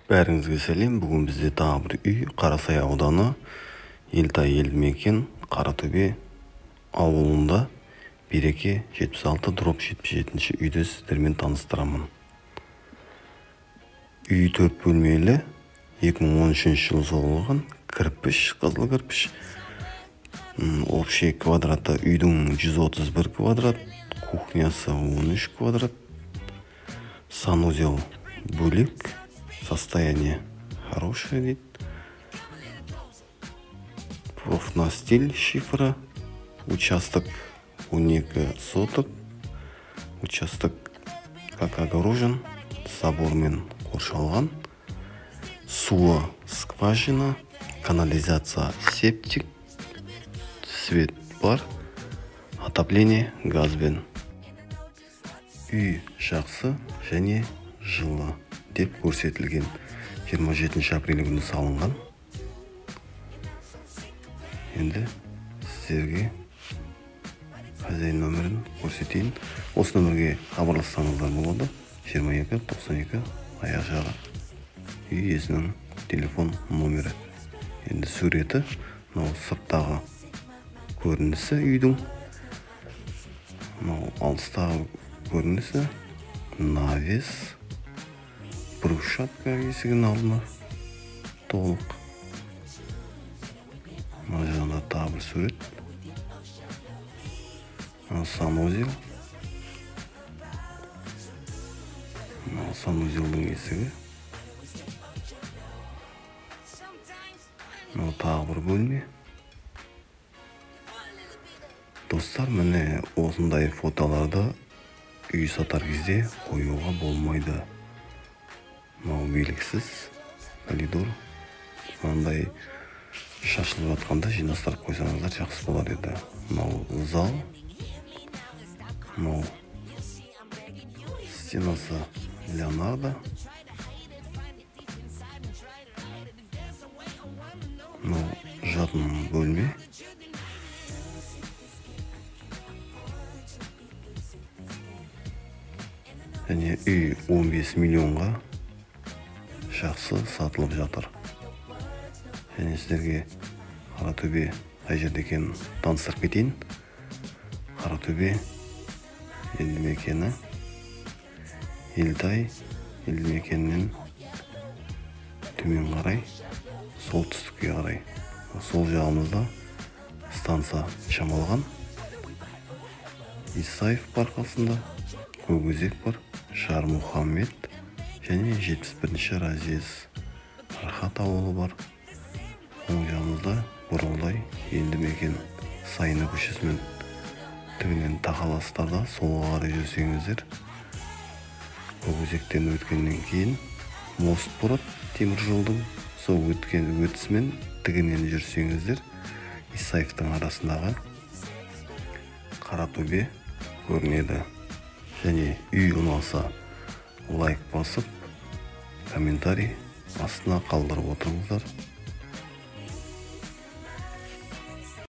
Бәріңізге сәлем. Бүгін бізде тағы бір үй, Қарасай ауданы, Елтай елді мекен, Қаратөбе ауылында Береке 76/77 үйді сіздермен таныстырамын. Үй 4 бөлмелі, 2013 жылы соғылған, кірпіш, қызыл кірпіш. Общий квадраты үйдің 131 квадрат, кухнясы 13 квадрат, санузел бөлек, состояние хорошее дейді. Профнастиль шифра, участок 12 соток, участок как огорожен, забормен қоршалған, суы скважина, канализация септик, свет бар, отопление газбен. Үй жақсы және жылы деп көрсетілген. 27 апрель күні салынған. Енді сіздерге хозяин нөмірін көрсетейін. Осы нөмірге хабарлассаңыздар болады. 22 92 аяқ жағы үй иесінің телефон номері. Енді суреті, мынау сырттағы көрінісі үйдің, мынау алыстағы көрінісі, навес, брусчатка есігінің алдына толық. Мына жағында тағы бір сурет. Мына санузел. Мына санузелдің есігі. Мына тағы бір бөлме. Достар, міне осындай фотоларды үй сатар кезде қоюға болмайды. Мынау белгісіз коридор. Мынандай шашылып жатқанда жинастырып қойсаңыздар жақсы болар еді. Мынау зал. Мынау стенасы Леонардо. Мынау жатын бөлме. Және үй 15 миллионға жақсы сатылып жатыр. Және сіздерге Қаратөбе қай жерде екенін таныстырып кетейін. Қаратөбе елді мекені Елтай елді мекенінен төмен қарай, солтүстікке қарай. Сол жағымызда станция Шамалған, Исаев бар қасында, Көкөзек бар, Жармұхаммед және 71-ші разъезд Рахат ауылы бар. Оң жағымызда Боралдай елді мекен Сайына көшесімен тігінен тақаластарда солға қарай жүрсеңіздер, Көкөзектен өткеннен кейін мост болады темір жолдың, сол өткен өтісімен тігінен жүрсеңіздер Исаевтың арасындағы Қаратөбе көрінеді. Және үй ұнаса лайк басып, комментарий астына қалдырып отырыңыздар.